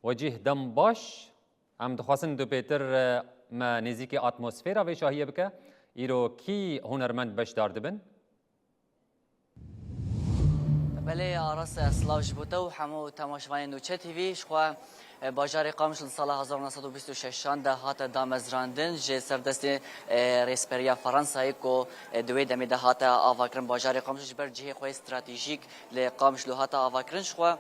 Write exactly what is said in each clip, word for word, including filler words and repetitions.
Wecîh dem baş. Em dixwazin dubêtir, e, me nêzîkî atmosfera vê şahiyê bike. Îro kî hunermend beşdar dibin? Belê, Aras, e, silav ji bo te û hemû temaşevanên Nûçe T V. Ji xwe, e, bajarê Qamişlo di sala hezar neh sed û bîst û şeşan de hate damezrandin. Ji ser destê, e, rêsperiya Fransayê ku, e, di wê demê de hate avakirin. Bajarê Qamişlo ji ber cihê xwe yê stratejîk li Qamişlo hate avakirin. Ji xwe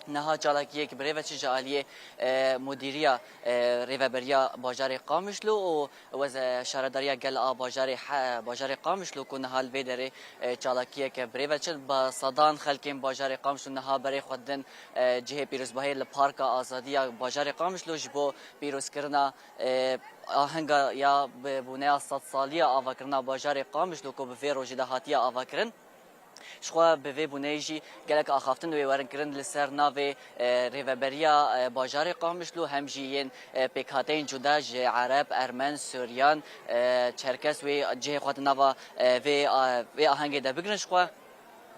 niha çalakiyek bi rê ve çi ji aliyê, e, mudîriya, e, rêveberiya bajarê Qamişlo û weze-, şaredariya gel a bajarê he-, bajarê Qamişlo ku niha li vê derê, e, çalakiyeke bi rê ve çin. Bi sedan xelkên bajarê Qamişlo niha berê xwe didin, e, cihê pîrozbahiyê li Parka Azadiya bajarê Qamişlo ji bo pîrozkirina, e, ahenga ya bi bûneya sedsaliya avakirina bajarê Qamişlo ku bi vê rojê de hatiye avakirin. Ji xwe bi vê bûneyê jî gelek axaftin wê werin kirin li ser navê, e, rêveberiya, e, bajarê Qamişlo, hem jî yên, e, pêkhateyên cuda ji Ereb, Ermen, Suryan, e, Çerkes wê cihê xwe di nava, e, vê, a, vê ahengê de bigrin ji xwe.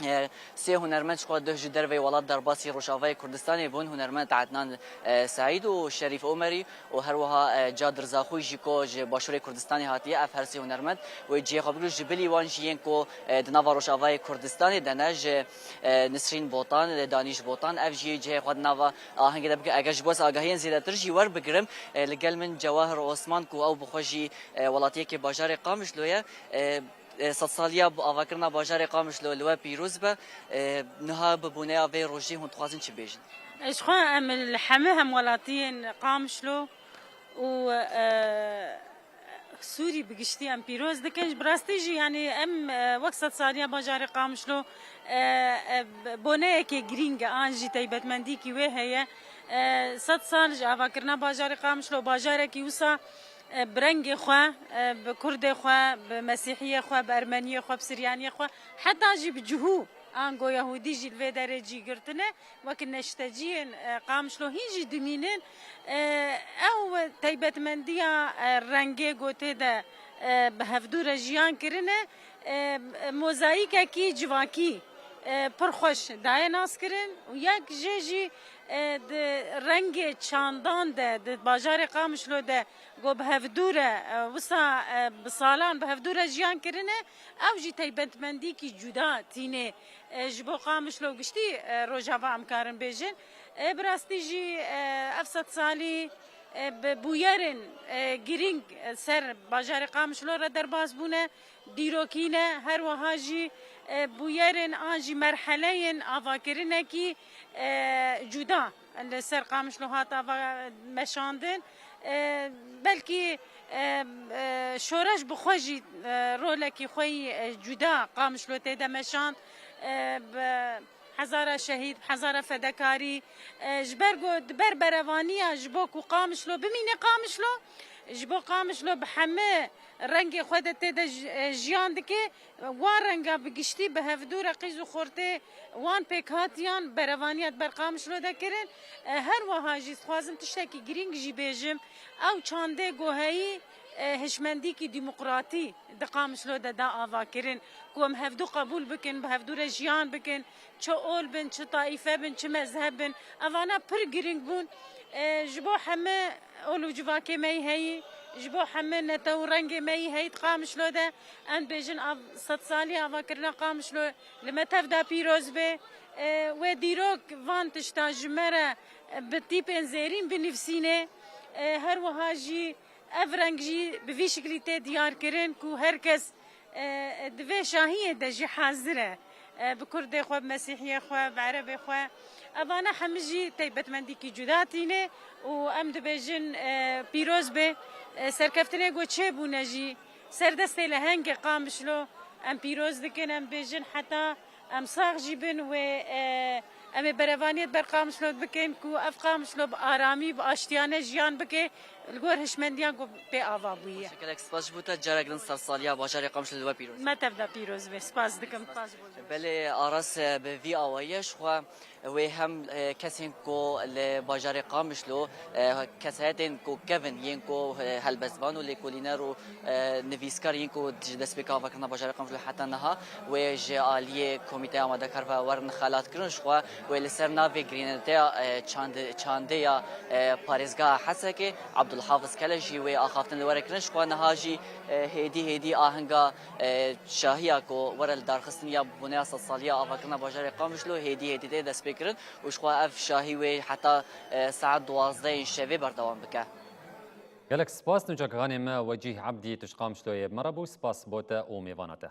E, sê hunermend ji xwe duh ji derveyê welat derbasî Rojavayê Kurdistanê bûn, hunermend Ednan, e, Seîd û Şerîf Omerî. û her wiha, e, Cadir Zaxoyî jî ku ji Başûrê Kurdistanê hatiye, ev her sê hunermend wê cihê xwe bigrin. Ji bilî wan jî yên ku, e, di nava Rojavayê Kurdistanê de ne, ji, e, Nisrîn Botan, e, Danîş Botan, ev jî cihê xwe di nava ahengê de bigrin. Eger ji bo ez agahiyên zêdetir jî werbigirim, e, li gel min Cewahir Osman ku ew bi xwe jî, e, welatiyekê bajarê Qamişlo ye, e, e, sedsaliya avakirina bajarê Qamişlo li we pîroz be. E, niha bi bûneya vê rojê hûn dixwazin çi bêjin? Ji xwe em li hemû hemwelatiyên Qamişlo û, e, Sûrî bi giştî em pîroz dikin. Bi rastî jî, yanî em, e, wek sedsaliya bajarê Qamişlo, e, e, boneyekê girîng e, an jî taybetmendîkî wê heye. E, sed sal ji avakirina bajarê Qamişlo, bajarekî wisa, e, bi rengê xwe, e, bi kurdê xwe, bi mesîhiyê xwe, bi ermeniyê xwe, bi siryaniyê xwe, heta jî bi cihû, ango yahûdî jî li vê derê cî girtine, wek neşteciyên, e, Qamişlo hîn jî dimînin. E, ew taybetmendiya, e, rengê ku tê de, e, bi hevdû re jiyan kirine, e, mozayîkekî civakî, e, pir xweş daye naskirin û yek jê jî, e, di rengê çandan de, di bajarê Qamişlo de ku bi hevdû re, e, wisa, e, bi salan bi hevdû re jiyan kirine, ew jî taybetmendîkî cuda tînê, e, ji bo Qamişlo giştî, e, Rojava em karin bêjin. E, bi rastî jî, e, ev sedsalî, e, bi bûyerên, e, girîng, e, ser bajarê Qamişlo re derbas bûne, dîrokî ne, her wiha jî, e, bûyerên an jî merheleyên avakirinekî, e, cuda li ser Qamişlo hat ava meşandin. E, belkî, e, e, şoreş bi xwe jî, e, rolekî xwe yî, e, cuda Qamişlo tê de meşand. E, bi hezara şehîd, bi hezara fedekarî, e, ji ber ku di ber berevaniya ji bo ku Qamişlo bimîne Qamişlo, ji bo Qamişlo bi hemû rengê xwe de tê de ji-, e, jiyan dike, wan renga bi giştî bi hevdû re qîz û xortê wan pêkhatiyan berevaniya di ber Qamişlo de kirin. E, her wiha jî dixwazim tiştekî girîng jî bêjim. Ew çandê ku heyî, e, hişmendîkî demokratî di Qamişlo de da avakirin, ku em hevdû qebûl bikin, bi hevdû re jiyan bikin, çi ol bin, çi taîfe bin, çi mezheb bin. Evana pir girîng bûn. E, ji bo heme ol û civakê me yî heyî, ji bo heme netew û rengê me yî heyî di Qamişlo de. Em dibêjin av-, sedsalî avakirina Qamişlo li me tev de pîroz be. E, wê dîrok van tişta ji me re bi tîpên zêrîn binivîsîne. E, her wiha jî ev reng jî bi vî şiklî tê diyar kirin ku her kes, e, di vê şahiyê de jî hazir e. E, bi kurdê xwe, bi mesîhiyê xwe, bi erebê xwe. Evana hemî jî taybetmendîkî cuda tîne û em dibêjin, e, pîroz be. E, serkeftinê ku çêbûne jî ser destê lehengê Qamişlo em pîroz dikin, em bêjin heta em sax jî bin wê, e, em ê berevaniyê di ber Qamişlo bikin ku ev Qamişlo bi aramî, bi aştiyane jiyan bike, li gor hişmendiyan ku pê ava bûye. Gelek spas ji bo te, carek din sedsaliya bajarê Qamişlo li we pîroz. Me tev de pîroz be. Spas dikim. Spas ji bo. Belê Aras, e, bi vî awayî ye ji xwe. Wê hem e, kesên ku li bajarê Qamişlo e, kesayetên ku kevin yên ku e, helbestvan û lêkolîner û e, nivîskar yên ku ji destpêka avakirina bajarê Qamişlo heta niha wê ji aliyê Komîteya Amadekar ve werin xelatkirin, ji xwe wê li ser navê girênîteya e, çand- çandê ya e, parêzgeha Hesekê Abdulhafiz Keleş jî wê axaftin li were kirin. Ji xwe niha jî e, hêdî hêdî ahenga e, şahiya ku were li darxistin ya bûneya sedsaliya avakirina bajarê Qamişlo hêdî hêdî tê destpêkirin û ji xwe ev şahî wê heta e, saet duwazdehê şevê berdewam bike. Gelek spas, nûçakxanê me Wecîh Ebdî tu ji Qamişloyê me re bû. Spas bo te û mêvana te.